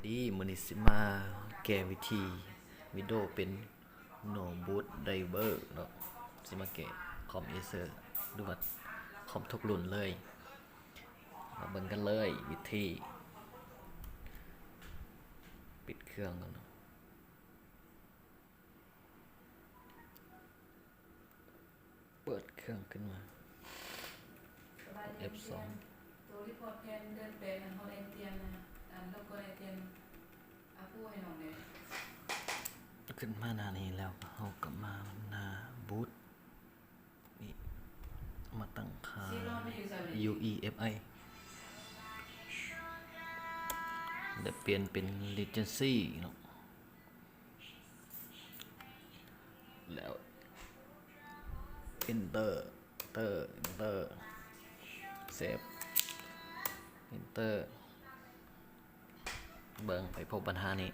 ດີ ມື້ນີ້ຊິມາແກ້ວິທີ Windows ເປັນ No Boot Driver ເນາະ ຊິມາແກ້ຄອມ Acer ຫຼືວ່າຄອມທຸກລຸ້ນເລີຍ. ມາເບິ່ງກັນເລີຍ ວິທີ ປິດເຄື່ອງກ່ອນເນາະ. ເປີດເຄື່ອງຂຶ້ນມາ ກົດ F ສອງ ໂຕ report ແຜ່ນເດືອນແປດ ອັນເຮົາໄດ້ຕຽມນະ ອັນ logo ໄດ້ຕຽມ approve ໃຫ້ນ້ອງແດ່. ຂຶ້ນມາໜ້ານີ້ແລ້ວ ເຮົາກໍມາໜ້າ boot ນີ້ ມາຕັ້ງຄ່າ UEFI ແລ້ວປ່ຽນເປັນ Regency ເນາະ. ແລ້ວ Enter Enter Enter Save Enter ເບິ່ງ ໄປພົບບັນຫານີ້.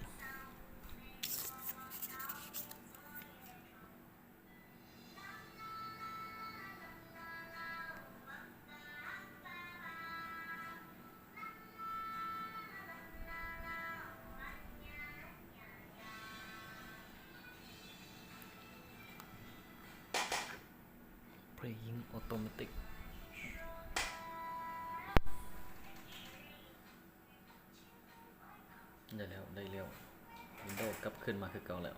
Playing Automatic ໄດ້ແລ້ວ ໄດ້ແລ້ວ Windows ກັບຄືນມາຄືເກົ່າແລ້ວ.